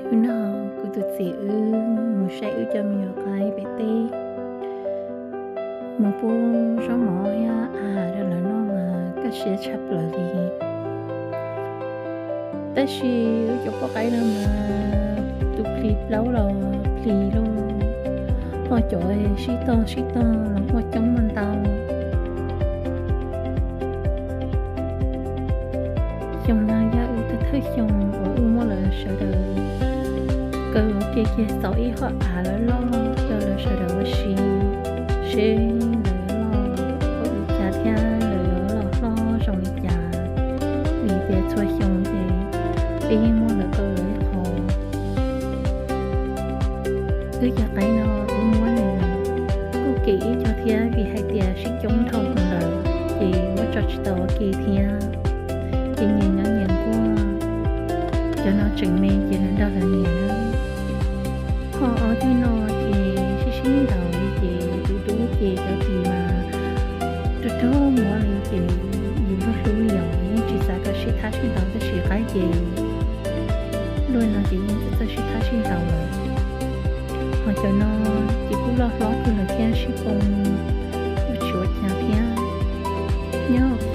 Hnub no kuv tus txiv wb mus saib wb cov me nyuam qaib pem teb, mus pub zaub mov thiab a has rau lawv noj mas kaj siab tshaj plaws li. Tab sis wb cov poj qaib no mas tus plis plaub los plis lauj, ho cov sib tog sib tog los muaj coob muaj ntau. Xyoo no yog wb thawj thawj xyoo uas wb muab lawv sawv daws kaw ua ke kiag txaus ib hom av loj loj rau lawv sawv daws ua si, seb lawv loj ua li cas thiab lawv yuav loj hlob zoo li cas. Vim tias txhua xyoo ces peb yeej muab lawv kaw lawv ib qho. Wb cov qaib no wb muab nws kuj kev ib co thiab vim hais tias sib coob dhau hwv lawm ces muab tso tsis tau ua ke thiab. Ces nyias nyob nyias nkuaj, cov no tseem me ces lawv nrog lawv niam na. Ho ob tug no ces sib sib ntaus li ces dub dub ces cov tis mas rog rog muab li ces yus luag hlub li os, yeej tsis xav kom sib thab sib ntaus tab sis qaib ces luaj no ces yeej txawj txawj sib thab sib ntaus lawm. Ho cov no ces kuj loj hlob kawg lawm thiab sib poob, kuj tsis ua cas thiab. Nyob hauv